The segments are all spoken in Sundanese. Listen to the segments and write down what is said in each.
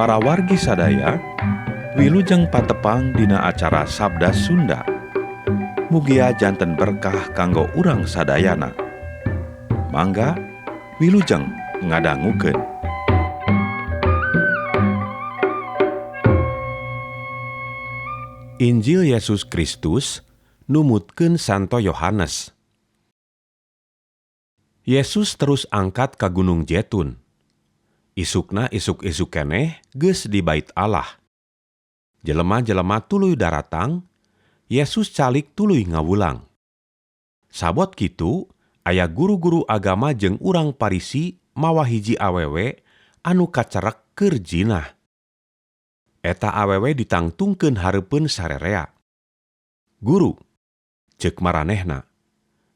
Para wargi sadaya, wilujeng patepang dina acara Sabda Sunda. Mugia janten berkah kanggo urang sadayana. Mangga wilujeng ngadangukeun. Injil Yesus Kristus numutkeun Santo Yohanes. Yesus terus angkat ka Gunung Jetun. Isukna isuk-isuk keneh geus di Bait Allah. Jelema-jelema tuluy daratang, Yesus calik tuluy ngawulang. Sabot kitu, aya guru-guru agama jeung urang Parisi mawa hiji awewe anu kacerek keur jinah. Eta awewe ditangtungkeun hareupeun sarerea. Guru, ceuk maranehna,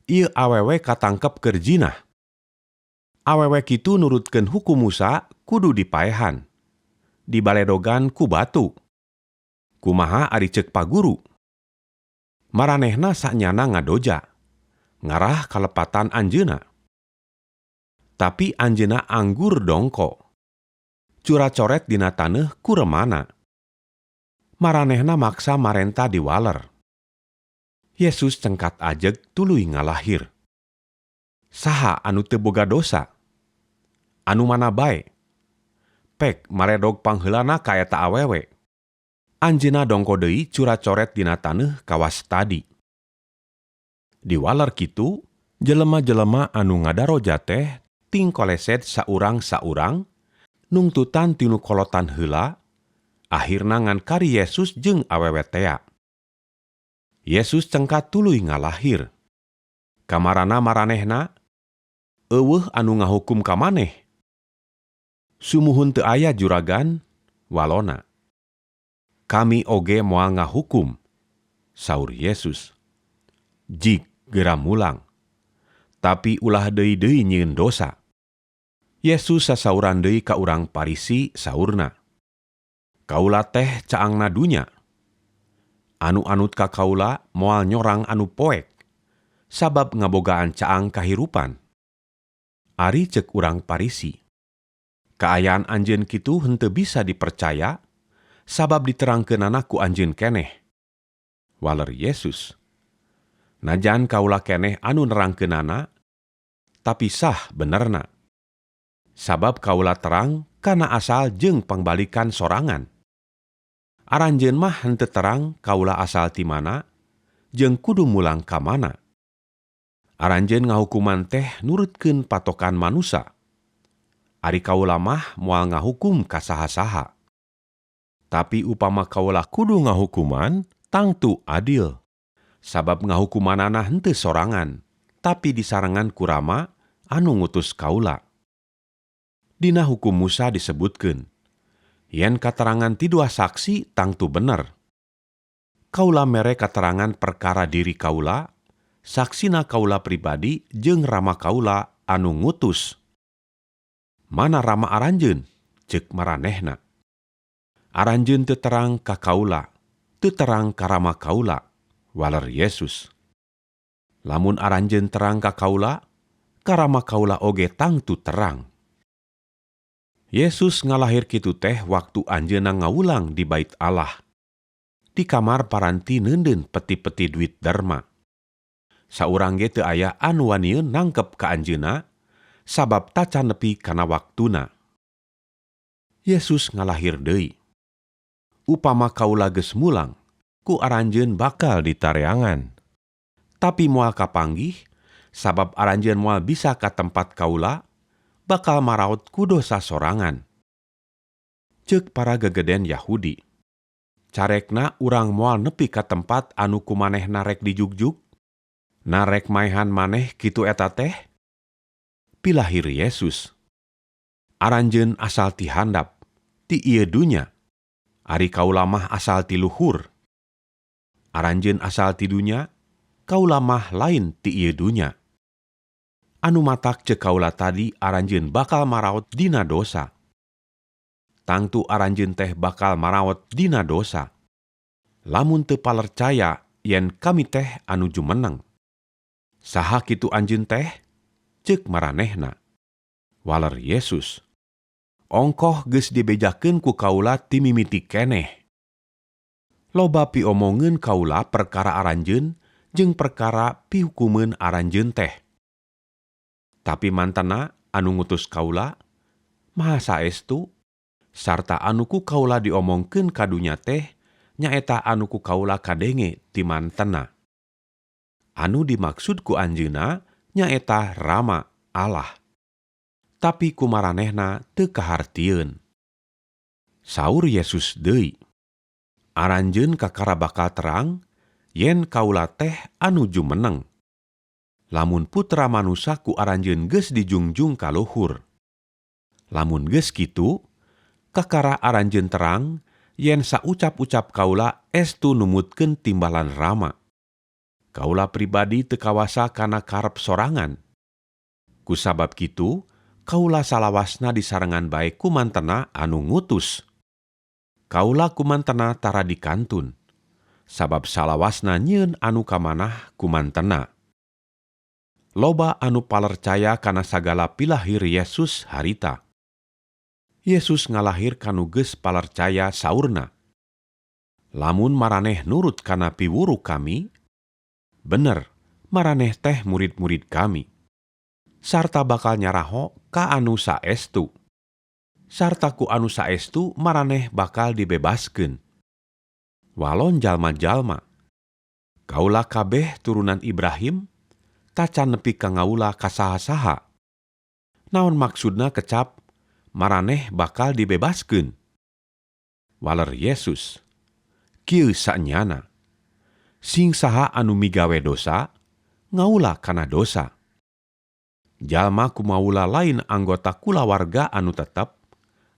ieu awewe katangkep keur jinah. Awewe kitu nurutkeun hukum Musa kudu dipaehan, dibaledogan ku batu. Kumaha ari ceuk paguru? Maranehna sanyana ngadoja, ngarah kalepatan anjeunna. Tapi anjeunna anggur dongko, cura-coret dina taneuh ku remana. Maranehna maksa marenta diwaler. Yesus cengkat ajeg tuluy ngalahir. Saha anu teu boga dosa? Anu mana bae? Pek maredog pangheulana ka eta awewe. Anjeunna dongko deui cura-coret dina taneuh kawas tadi. Diwaler kitu, jelema-jelema anu ngadaroja teh ting koleset saurang-saurang, nungtutan tinu kolotan heula, akhirna ngan kari Yesus jeung awewe tea. Yesus cengkat tuluy ngalahir. Kamarana maranehna, eueuh anu ngahukum ka maneh. Sumuhun teu aya juragan, walona. Kami oge moal ngahukum, saur Yesus. Jig geura mulang, tapi ulah deui-deui nyieun dosa. Yesus sasauran deui ka urang Parisi saurna. Kaula teh caangna dunya. Anu anut ka kaula moal nyorang anu poek, sabab ngabogaan caang kahirupan. Ari ceuk urang Parisi. Kaayaan anjeun kitu henteu bisa dipercaya, sabab diterangkeunana ku anjeun keneh. Waler Yesus. Najan kaula keneh anu nerangkeunana, tapi sah benerna. Sabab kaula terang kana asal jeung pangbalikan sorangan. Aranjeun mah henteu terang kaula asal ti mana, jeung kudu mulang ka mana. Aranjeun ngahukuman teh nurutkeun patokan manusa. Ari kaula mah moal ngahukum ka saha-saha. Tapi upama kaula kudu ngahukuman, tangtu adil. Sabab ngahukumanana henteu sorangan, tapi disarengan ku Rama anu ngutus kaula. Dina hukum Musa disebutkeun, yen katerangan ti dua saksi tangtu bener. Kaula mere katerangan perkara diri kaula, saksina kaula pribadi jeung Rama kaula anu ngutus. Mana Rama aranjeun? Ceuk maranehna. Aranjeun teu terang ka kaula, teu terang ka Rama kaula, waler Yesus. Lamun aranjeun terang ka kaula, ka Rama kaula oge tangtu terang. Yesus ngalahir kitu teh waktu anjeunna ngawulang di Bait Allah. Di kamar paranti neundeun peti-peti duit derma. Saurang ge teu aya anu wanieun nangkep ka anjeunna, sabab tacan nepi kana waktuna. Yesus ngalahir deui. Upama kaula geus mulang, ku aranjeun bakal ditareangan. Tapi moal kapanggih, sabab aranjeun moal bisa ka tempat kaula, bakal maraot ku dosa sorangan. Ceuk para gegeden Yahudi. Carekna urang moal nepi ka tempat anu ku manehna rek dijugjug? Narek maehan maneh kitu eta teh? Pilahir Yesus. Aranjeun asal ti handap, ti ieu dunya. Ari kaula mah asal ti luhur. Aranjeun asal ti dunya, kaula mah lain ti ieu dunya. Anu matak ceuk kaula tadi aranjeun bakal maraot dina dosa. Tangtu aranjeun teh bakal maraot dina dosa. Lamun teu palercaya yen kami teh anu jumeneng. Saha kitu anjeun teh? Ceuk maranehna. Waler Yesus. Ongkoh geus dibejakeun ku kaula ti mimiti keneh. Loba piomongeun kaula perkara aranjeun jeung perkara pihukumeun aranjeun teh. Tapi mantena anu ngutus kaula Maha Saestu sarta anu ku kaula diomongkeun ka dunya teh nyaeta anu ku kaula kadenge ti mantena. Anu dimaksud ku anjeunna nyaeta Rama Allah. Tapi ku maranehna teu kahartieun. Saur Yesus deui, aranjeun kakara bakal terang yen kaula teh anu jumeneng. Lamun putra manusa ku aranjeun geus dijungjung ka luhur. Lamun geus kitu, kakara aranjeun terang yen saucap-ucap kaula estu numutkeun timbalan Rama. Kaula pribadi teu kawasa kana karep sorangan. Kusabab kitu, kaula salawasna disarengan bae ku mantena anu ngutus. Kaula ku mantena tara dikantun, sabab salawasna nyieun anu kamanah ku mantena. Loba anu palercaya kana sagala pilahir Yesus harita. Yesus ngalahir kanu geus palercaya saurna. Lamun maraneh nurut kana piwuru kami, bener maraneh teh murid-murid kami. Sarta bakal nyaraho ka anu saestu. Sarta ku anu saestu maraneh bakal dibebaskeun. Walon jalma-jalma, kaula kabeh turunan Ibrahim, tacan nepi ka ngaula ka saha-saha. Naon maksudna kecap maraneh bakal dibebaskeun? Waler Yesus, kieu sanyana, sing saha anu migawe dosa, ngaula kana dosa. Jalma kumaula lain anggota kulawarga anu tetep,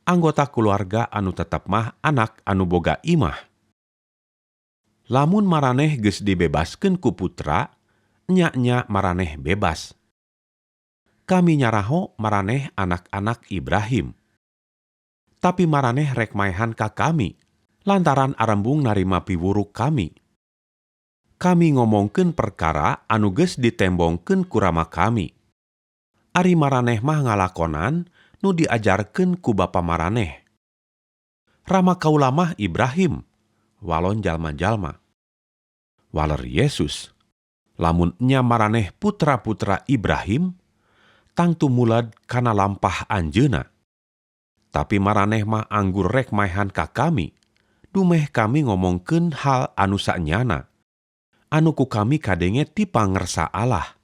anggota keluarga anu tetep mah anak anu boga imah. Lamun maraneh geus dibebaskeun ku putra, nya-nya maraneh bebas. Kami nyaraho maraneh anak-anak Ibrahim. Tapi maraneh rek maehan ka kami, lantaran arembung narima piwuruk kami. Kami ngomongkeun perkara anu geus ditembongkeun ku rama kami. Ari maraneh mah ngalakonan nu diajarkeun ku bapa maraneh. Rama kaula mah Ibrahim, walon jalma-jalma. Waler Yesus, lamun nya maraneh putra-putra Ibrahim, tangtu mulad kana lampah anjeunna. Tapi maraneh mah anggur rek maehan ka kami, dumeh kami ngomongkeun hal anu sanyana, anu ku kami kadenge ti pangersa Allah.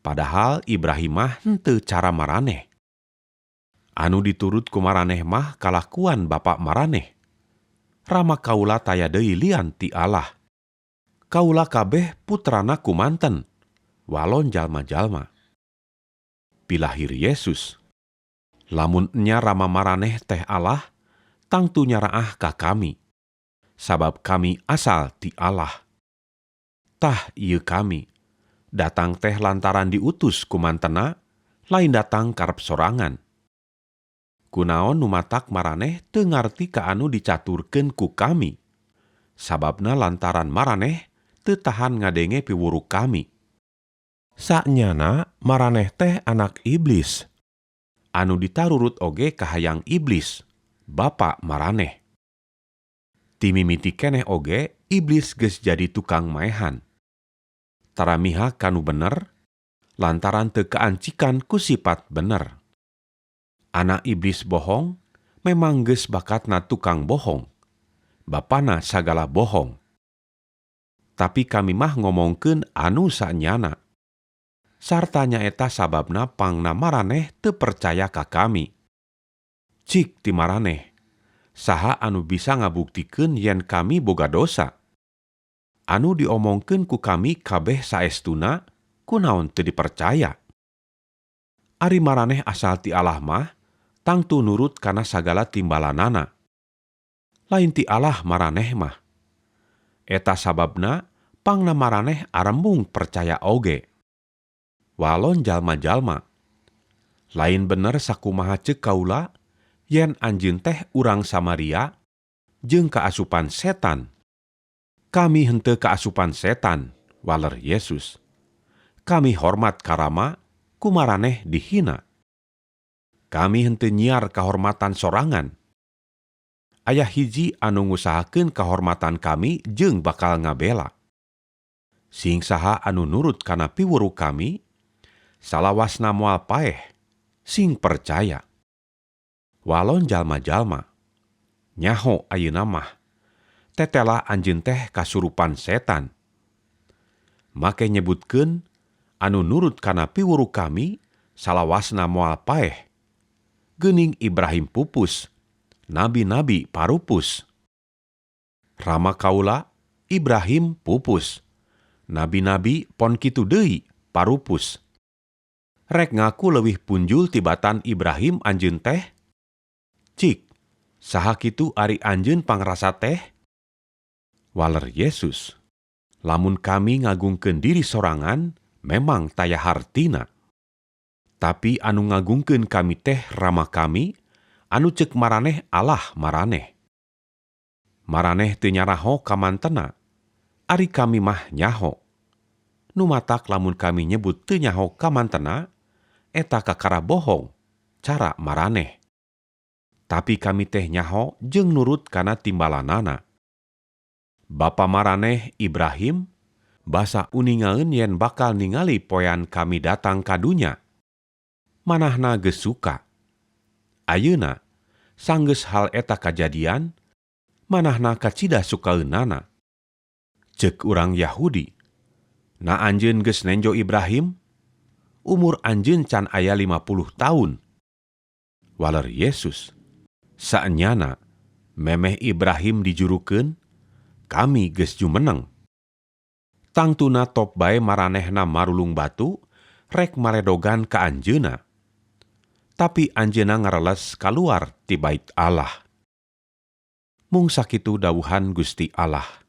Padahal Ibrahim mah henteu cara maraneh. Anu diturut ku maraneh mah kalakuan bapa maraneh. Rama kaula taya deui lian ti Allah. Kaula kabeh putrana kumanten, walon jalma-jalma. Pilahir Yesus, lamun nya rama maraneh teh Allah, tangtu nyaraah ka kami, sabab kami asal ti Allah. Tah ieu kami, datang teh lantaran diutus ku mantena, lain datang karep sorangan. Kunaon nu matak maraneh teu ngarti ka anu dicaturkeun ku kami, sababna lantaran maraneh teu tahan ngadenge piwuruk kami. Sanyana maraneh teh anak iblis, anu ditarurut oge kahayang iblis, bapa maraneh. Ti mimiti keneh oge iblis geus jadi tukang maehan. Tara miha kanu bener, lantaran teu kaancikan ku sifat bener. Anak iblis bohong, memang geus bakatna tukang bohong. Bapana sagala bohong. Tapi kami mah ngomongkeun anu sanyana. Sarta nyaeta sababna pangna maraneh teu percaya ka kami. Cik ti maraneh, saha anu bisa ngabuktikeun yen kami boga dosa? Anu diomongkeun ku kami kabeh saestuna, kunaon teu dipercaya? Ari maraneh asal ti Allah mah, tangtu nurut kana sagala timbalanana. Lain ti Allah maraneh mah. Eta sababna pangna maraneh arembung percaya oge. Walon jalma-jalma, lain bener sakumaha ceuk kaula yen anjeun teh urang Samaria jeung kaasupan setan. Kami henteu kaasupan setan, waler Yesus. Kami hormat ka Rama, ku maraneh dihina. Kami henteu nyiar kahormatan sorangan. Aya hiji anu ngusahakeun kahormatan kami jeung bakal ngabela. Sing saha anu nurut kana piwuru kami, salawasna moal paeh, sing percaya. Walon jalma-jalma, nyaho ayeuna mah, tetela anjeun teh kasurupan setan. Make nyebutkeun anu nurut kana piwuru kami, salawasna moal paeh. Geuning Ibrahim pupus, nabi-nabi parupus. Rama kaula Ibrahim pupus, nabi-nabi pon kitu deui parupus. Rek ngaku leuwih punjul tibatan Ibrahim anjeun teh? Cik, saha kitu ari anjeun pangrasa teh? Waler Yesus, lamun kami ngagungkeun diri sorangan, memang taya hartina. Tapi anu ngagungkeun kami teh rama kami, anu ceuk maraneh Allah maraneh. Maraneh teu nyaraho kamantena, ari kami mah nyaho. Nu matak lamun kami nyebut teu nyaho kamantena, eta kakara bohong, cara maraneh. Tapi kami teh nyaho jeung nurut kana timbalanana. Bapa maraneh Ibrahim, basa uningaeun yen bakal ningali poean kami datang ka dunya. Manahna geus suka. Ayeuna, sanggeus hal eta kajadian, manahna kacida sukaeunana. Ceuk urang Yahudi, na anjeun geus nenjo Ibrahim, umur anjeun can aya 50 taun. Waler Yesus, saenyana memeh Ibrahim dijurukeun, kami geus jumeneng. Tangtuna top bae maranehna marulung batu, rek maredogan ka anjeunna. Tapi anjeunna ngareles kaluar ti bait Allah. Mung sakitu dawuhan Gusti Allah.